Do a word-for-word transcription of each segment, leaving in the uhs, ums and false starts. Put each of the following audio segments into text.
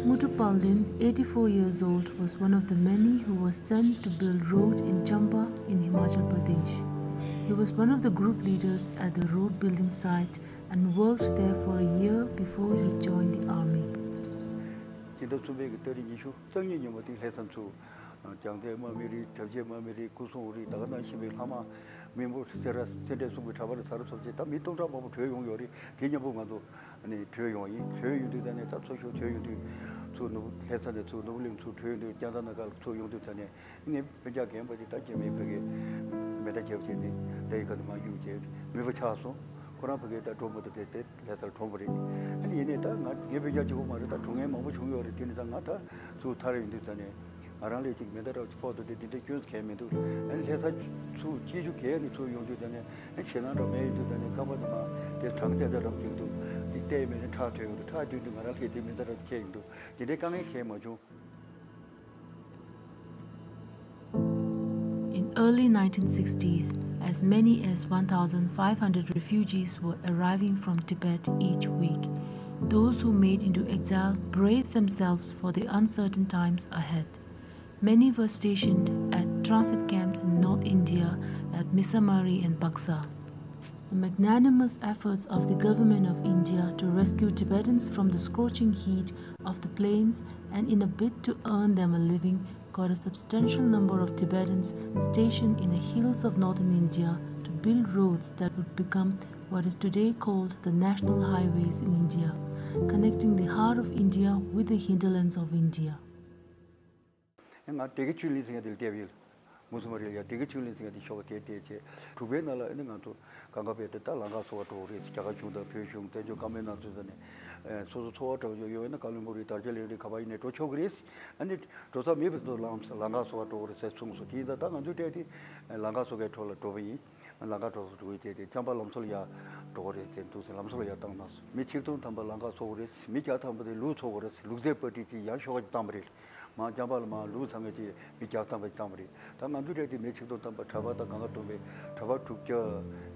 Muthu Paldin, eighty-four years old, was one of the many who was sent to build road in Chamba in Himachal Pradesh. He was one of the group leaders at the road building site and worked there for a year before he joined the army. སྤྱི་ཟླ་གསུམ་པའི་གི་ཏ་རིག་ཉི་ཤུ་རྩ་གཉིས་ཉིན་མོ་དེ་ལྷ་ས་ཚུགས། རྒྱལ་ཡོངས་དམག་མི་རེད། དྲག་ཆས་དམག་མི་རེད། སྐུ་སྲུང་རེད། ད་ག་ནང་བཞིན་པའི་ལྷ་དམག་མི་འབོར་སེ་ར་སེ་འབྲས་གསུམ་གྱི་གྲྭ་པ་རེད། ཚ་རུ་ཚོ་བཅས་ད་མི་སྟོང་ཕྲག་མང་པོ་བྲོས་ཡོང་ཡོད་རེད། དེ་མཉམ་པོ་ང་ཚོ་ནས་བྲོས་ཡོང་ཡིན། བྲོས་ཡོང་དུས་ད་ནས་ད་ཚུར་ཤོག་བྲོས་ཡོང་དུས་ཚུར་ནོར་བུ་ལྷ་ས་ནས་ཚུར་ནོར་བུ་གླིང་ཚུར་བྲོས་ཡོང་དུས་རྒྱ་ཚ་ནང་ག་ལ་ཚུར་ཡོང་དུས་ད་ནས་ངས་ཕན་ཆད་རྒན་པ་དེ་ད་རྒྱ་མིའི་ཕ་གི་མེ་མདའ་རྒྱབ་བྱས་ནས་ད་ཡི་ག་ནས་མར་གཡུག་བྱས་མེད་པ་ཆགས་སོང་། ཁོ་རང་ཕ་གི་ད་གྲོངས་མ་ཐུབ་དེ་དེ། ལྷ་སར་གྲོངས་པ་རེད། ཨ་ནི་ཡིན་ནའི་ད་ང་ངའི་བེད་སྤྱོད་གཅིག་པོ་མ་རེད། ད་གྲོངས་མཁན་མང་པོ་བྱུང་ཡོད་རེད། དེ་ནི་ད་ང་ད་ཚུར་ཐར་ཡོང་དུས་ད་ནས་ང་རང་ལས་ཅིག་མེ་མདའ་ར་ཕོག་ཏུ་དེ་དེ་འདྲ་སྐྱོན་གང་མི་འདུག་ཨ་ནི་ལྷ་ས་ཚུར་སྐྱེ་རྒྱུ་གས་ནས་ཚུར་ཡོང་དུས་ད་ནས་ཨ་ཞེད་སྣང་འདྲ་མེད་ཡོང་དུས་ད་ནས་ཁ་པར་དུ་མ་དེ་གྲངས་ཅ་ཅ་རབ་ཅིག་འདུག་དེ་བལྟས་མེད་ནས་ཁྲག་ཐོན་ཡོང་དུས་ཁྲག་ཐོན་དུས་ང་རང་ལས་དེ་མེ་མདའ་ར་ཁྱེར་ཡོང་དུས་དེ་འདྲའི་དཀའ་ངལ་གང་མ་བྱུང་། In early nineteen sixties, as many as one thousand five hundred refugees were arriving from Tibet each week. Those who made into exile braced themselves for the uncertain times ahead. Many were stationed at transit camps in North India at Misamari and Baksa. The magnanimous efforts of the Government of India to rescue Tibetans from the scorching heat of the plains and in a bid to earn them a living got a substantial number of Tibetans stationed in the hills of northern India to build roads that would become what is today called the national highways in India, connecting the heart of India with the hinterlands of India. ང་སྡེ་དགེ་ཆོས་གླིང་ཟེར་མཁན་དེ་ལ་བསྡད་པ་ཡིན། མུ་སུ་མ་རི་ལ་ཡ་སྡེ་དགེ་ཆོས་གླིང་ཟེར་མཁན་དེ་ཤོག་དེ་བསྡད་བྱས། དྲུག་པའི་ནང་ལ་ཨ་ནི་ང་ཚོ་གང་ག་བས་དེ་ད་ལམ་ཁ་བཟོ་བ་འགྲོ་གི་རེད། རྒྱ་གར་གཞུང་དང་བོད་གཞུང་བཙན་བྱོལ་བཀའ་མོལ་གནང་ཚུལ་ཟེར་ནས་སོ་སོ་འཚོ་བ་འགྲོ་ཡོང་ཡོང་ན་ཀ་ལོན་སྦུག་རེད། དར་རྒྱས་གླིང་རེད། ག་པར་ཡིན་ནའི་འགྲོ་ཆོག་གི་རེད། ཨ་ནི་འགྲོ་ས་མེད་པའི་ཚོ་ལམ་ལམ་ཁ་བཟོ་བ་འགྲོ་གི་རེད་ཟེར་གསུངས་སོང་། དེ་ཡིན་ད་ད་ང་ཚོའི་གྲས་དེ་ལམ་ཁ་བཟོ་མཁན་གྲས་ལ་འགྲོ་བ་ཡིན། ལམ་ཁ་འགྲོ་ས་འགྲོ་གི་དེ་དེ་ཅམ་པ་ལམ་བཟོ་ལ་ཡ་འགྲོ་གི་རེད་ཟེར་འདུག་ཟེར་ལམ་བཟོ་ལ་ཡ་བཏང་གནང་སོང་། མི་ཆིག་སྟོང་ཐམ་པ་ལམ་ཁ་བཟོ་གི་རེད། མི་བརྒྱ་ཐམ་པ་དེ་ལུག་འཚོ་གི་རེད། ལུག་རྫས་པར་ཊི་ཅིག་ཡང་ཤོག་ཁ་ཅིག་བཏང་པ་རེད། མ་ཅམ་པ་ལ་མ་ལུག་ཚང་གི་ཅིག་མི་བརྒྱ་ཐམ་པ་ཅིག་བཏང་པ་རེད། ད་ང་ཚོའི་གྲས་དེ་མི་ཆིག་སྟོང་ཐམ་པ། གྲྭ་པ་དང་གང་ག་བསྡོམས་པས་གྲྭ་པ་དྲུག་བརྒྱ།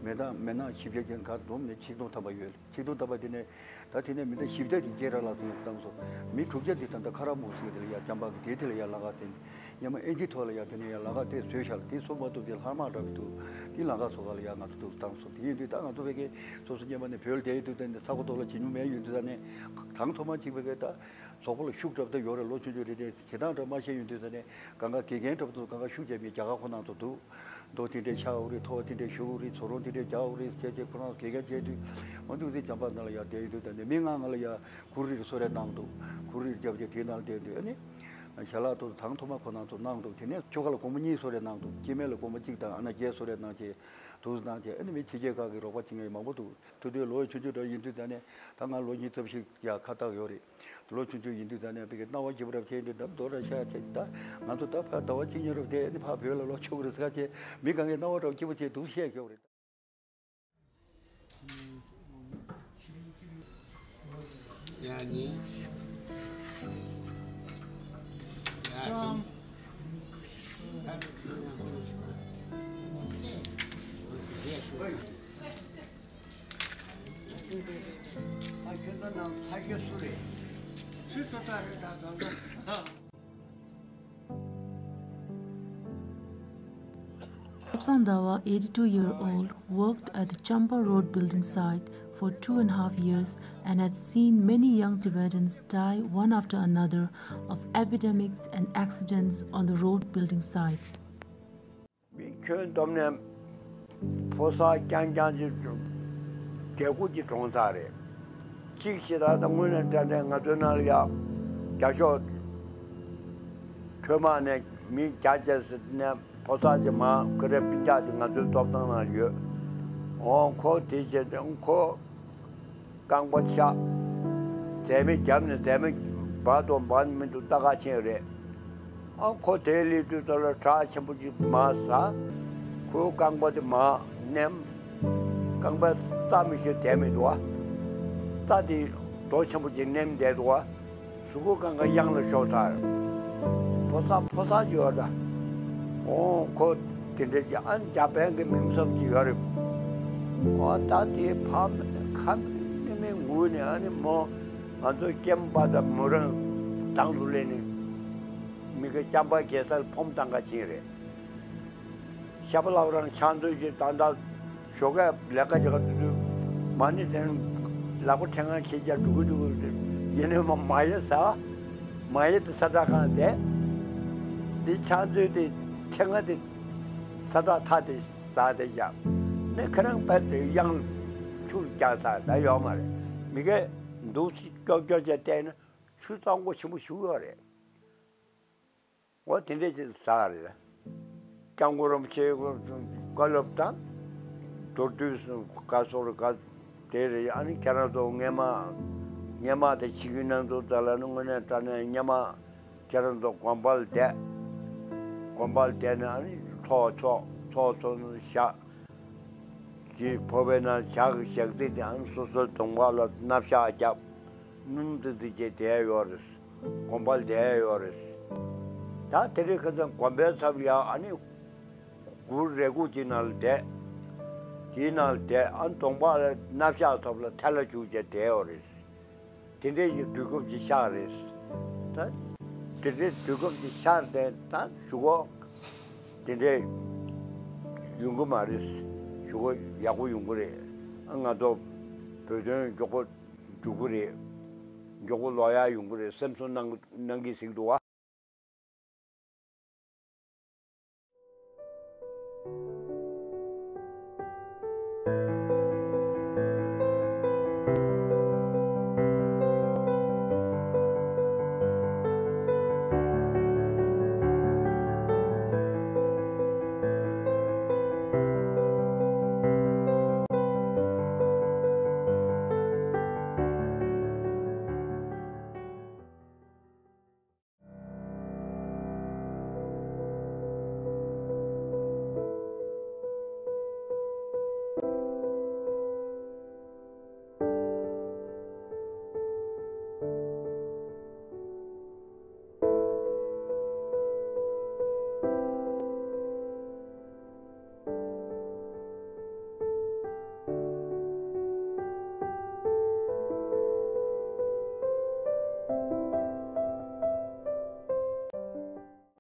མི་ནག་མི་ནག་བཞི་བརྒྱ་ཅན་གང་བསྡོམས་མི་ཆིག་སྟོང་ཐམ་པ་ཡོད། ཆིག་སྟོང་ཐམ་པ་དེ་ནས་ད་དེ་ནས་མི་ད་བཞི་བརྒྱ་དེ་སྐྱེས་ར་ལ་ཚང་བཏང་སོང་། མི་དྲུག་བརྒྱ་དེ་ད་ད་ཁ་ར་མུག་ཟེར་གི་དེ་ལ་ཡ་ཅམ་པ་གི་དེ་དེ་ལ་ཡ་ལམ་ཁ་དེ་སྙམ་མ་ཨེ་ཅི་ཐོག་ལ་ཡ་དེ་ནས་ཡ་ལམ་ཁ་དེ་བཟོས་ཤག་དེ་བཟོ་མ་ཐུབ་དེ་ལྷག་མ་འདྲ་བའི་འདུག་དེ་ལམ་ཁ་བཟོ་ག་ལ་ཡ་ང་ཚོ་འདུག་བཏང་སོང་། དེ་ཡིན་དུས་ད་ང་ཚོ་བས་ཀྱི་སོ་སོ་སྙམ་མ་ནས་བོད་ལ་བསྡད་ཡོད་དུས་ད་ནས་ས་གོ་ཐོག་ལ་བྱེད་མྱོང་མེད་ཡོད་དུས་ད་ནས་དང་ཐོག་མ་གཅིག་བས་ཀྱི་ད་ཚོགས་པ་ལ་ཤུགས་གྲབས་ད་ཡོད་རེད། ལོ་ཆུང་ཆུང་རེད་དེ། བྱེད་སྟངས་འདྲ་མ་ཤེས་ཡོང་དུས་ཟེར་ནས་གང་ག་དགེ་རྒན་འདྲ་པོ་ཚོ་གང་ག་ཤུགས་རྒྱབ་མི་རྒྱ་གར་ཁོ་ནང་དུ་འདུག་མདོ་དེ་འདྲས་བཞག་དགོས་རེད། ཐོ་བ་དེ་འདྲས་ཞུ་དགོས་རེད། ཚོགས་རོང་དེ་འདྲས་རྒྱག་དགོས་རེད་ཟེར་བྱས་ཁོ་རང་དགེ་རྒན་བྱས་དུས་མ་འདུག་ཟེར་ཇམ་པ་ནང་ལ་ཡར་བསྡད་ཡོང་དུས་ད་ནས་མི་ལྔ་ལྔ་ལ་ཡར་གུ་རུ་རིར་གསོལ་རས་གནང་འདུག་གུ་རུ་རིར་རྒྱབ་བྱས་དེའི་ནང་བསྡད་དུས་ཨ་ནི་ཞལ་ལག་ཏུ་དང་ཐོག་མ་ཁོ་རང་ཚོ་གནང་འདུག་དེ་ནས་ཆོ་ག་ལ་སྒོར་མོ་གཉིས་གསོལ་རས་གནང་འདུག་སྐྱེ་དམན་ལ་སྒོར་མོ་གཅིག་དང་ཨ་ན་བརྒྱད་གསོལ་རས་གནང་བྱས་འདུག་གནང་བྱས་ཨ་ནི་མི་ཕྱི་རྒྱལ་ཁག་གི་རོགས་པ་བྱེད་མཁན་མང་པོ་འདུག་ཐུག་དུས་ལོ་ཆུང་ཆུང་འདྲ་ཡིན་དུས་ད་ནས་ད་ང་ལོ་ཉི་ཤུ་རྩ་བཞི་ཡར་ཁ་བཏགས་ཡོད་རེད། ལོ་ཆུང་ཆུང་ཡིན་དུས་ད་ནས་ཕ་གི་སྣང་བ་སྐྱིད་པོ་འདྲ་བྱས་འདི་འདྲ་མདོ་འདྲ་ཤ་བྱས་ད་ང་ཚོ་ད་ཕར་ཟླ་བ་གཅིག་གཉིས་རུ་བསྡད་ནི་ཕར་བོད་ལ་ལོག་ཆོག་གི་རེད་ཟེར་ཁ་བྱས་མི་གང་གས་སྣང་བ་འདྲ་སྐྱིད་པོ་བྱས་འདུག་བཤད་ཞོག་རེད། ཡ་ནི། ཡ་ཤམ། ཨ་ཁྱོད་ཚོ་ནང་ཚ་ཤོས་སུ་རེད། སུས་ཚོ་ཚ་རེད་ད་གང་ག། Lobsang Dawa, eighty-two year old, worked at the Champa road building site for two and a half years and had seen many young Tibetans die one after another of epidemics and accidents on the road building sites. མི་ཁྱོན་བསྡོམས་ནས་ཕོ་གསར་རྐྱང་རྐྱང་ཅིག་བགྲེས་པོ་ཅིག་གྲོངས་ཚར་རེད། གཅིག་ཞེ་དྲག་ད་དངོས་གནས་དྲང་གནས་ང་ཚོའི་ནང་ལ་ཡ་རྒྱ་ཤོག་ཁྲོས་དམག་ནས་མི་བརྒྱ་བྱས་ཟེར་ནས་ཕོ་གསར་ཅིག་མང་ཁོ་རའི་སྤུན་ཀྱག་ཅིག་ང་ཚོའི་ཐོབ་ཐང་ནང་ཡོད། འོ་ཁོ་དེ་བྱས་ཏེ་ཁོ། རྐང་པ་ཆག་རྫས་མེ་བརྒྱབ་ནས་རྫས་མེ་འབར་དང་འབར་མི་འདུག་ལྟ་ག་ཕྱིན་རེད། ཨ་ཁོ་དེར་སླེབས་དུས་ཙམ་ལ་བྲག་ཆེན་པོ་ཅིག་མར་ཟག་ཁོའི་རྐང་པ་དེ་མར་མནན། རྐང་པའི་རྩ་མི་ཤེས་བསྡད་མི་འདུག་བ། རྩ་དེ་རྡོ་ཆེན་པོ་ཅིག་མནན་བསྡད་འདུག་བ། གཟུགས་པོ་གང་ག་གཡང་ལ་ཤོར་ཚར། ཕོ་གསར་ཕོ་གསར་ཅིག་ཡོད་ད། ཨོ་ཁོ་དེ་འདྲ་ཅིག་ཨ་འཇར་པན་གྱི་མི་མཚམས་ཅིག་ཡོད་རེད། ཨོ་ད་དེ་ཕ་མ་ཁ་མི་མི་ངུ་ནས་ཨ་ནི་མོ་ང་ཚོ་སྐྱེམས་པ་དང་མོ་རང་དང་དུ་ལེན་ནས་མི་ག་ཅམ་པ་རྒྱལ་སར་ཕོམ་བཏང་ག་ཕྱིན་རེད། ཤ་པ་ལགས་རང་ཆང་མཛོད་ཀྱི་ཏག་ཏག་ཞོགས་ཀས་ལས་ཀ་བྱེད་ག་འདུག་དུས་མ་ཎི་དྲན། ལག་པ་ཕྲེང་ང་ཁྱེར་ཅག་འགྲོ་གི་འདུག་ཡིན་ནའི་མ་མ་ཡེ་ཟ། མ་ཡེ་དེ་ས་བཀྲ་གང་བསྡད། དེ་ཆང་མཛོད་དེ་ཕྲེང་ང་དེ་ས་བཀྲ་ཐག་དེ་ཟ་དེ་བཞག་ནས་ཁ་རང་བད་དེ་གཡང་ཆུར་བཀྱག་ཚར་ད་ཡོག་མ་རེད། མི་གས་འདུག་སེ་ཀྱོག་ཀྱོག་བྱས་བལྟས་ན་ཆུ་གཙང་པོ་ཆེན་པོ་ཞིག་ཡོད་རེད། འོ་དེ་འདྲས་ཅིག་ཟ་རེད། སྐྱབས་མགོན་རིན་པོ་ཆེའི་བཀའ་སློབ་དང་། མདོར་བསྡུས་སུ་བཀའ་སོགས་ལ་བཀའ་དེ་རེད། ཨ་ནི་ཁྱེད་རང་ཚོ་སྔས་མ་སྔས་མ་དེ་ཕྱི་གི་གནང་ཚུལ་ཙམ་ལ་ནི་དངོས་གནས་དྲང་གནས་སྔས་མ་ཁྱེད་རང་ཚོ་དགོན་པ་ལ་བསྡད། དགོན་པ་ལ་བསྡད་ནས་ཨ་ནི་ཚོགས་ཚོགས་ཚོགས་ཚོགས་བཞག་ཀྱི་ཕོ་བའི་ནང་ཇག་གི་ཞག་རྩི་དེའང་སོ་སོའི་གདོང་པ་ལ་མནའ་བཞག་བརྒྱབ། སྣུམ་རྩི་རྩི་བྱས་བསྡད་ཡོད་རེད། དགོན་པ་བསྡད་ཡོད་རེད། ད་དེ་རིང་ཁ་སང་དགོན་པའི་ཚབ་ལ་ཡང་ཨ་ནི་གུར་རས་ཁུག་ཅིག་ནང་ལ་བསྡད། དེའི་ནང་ལ་བསྡད་ཨ་གདོང་པ་ལ་མནའ་བཞག་ཐོབ་ལ་ཐལ་ལ་བཅུག་བྱས་བསྡད་ཡོད་རེད། དེ་འདྲའི་ཡི་དུས་སྐབས་ཀྱི་ཤག་རེད། ད་དེ་འདྲའི་དུས་སྐབས་ཀྱི་ཤག་རེད། ད་གཞུག་གུ་དེ་འདྲའི་ཡོང་གི་མ་རེད། གཞུག་གུ་ཡག་པོ་ཡོང་གི་རེད། ཨ་ང་ཚོ་བོད་དོན་མགྱོགས་པོ་འགྲུབ་ཀྱི་རེད། མགྱོགས་པོ་ལོག་ཡག་ཡོང་གི་རེད་སེམས་གསོ་གནང་གནང་གི་ཟིག་འདུག་བ།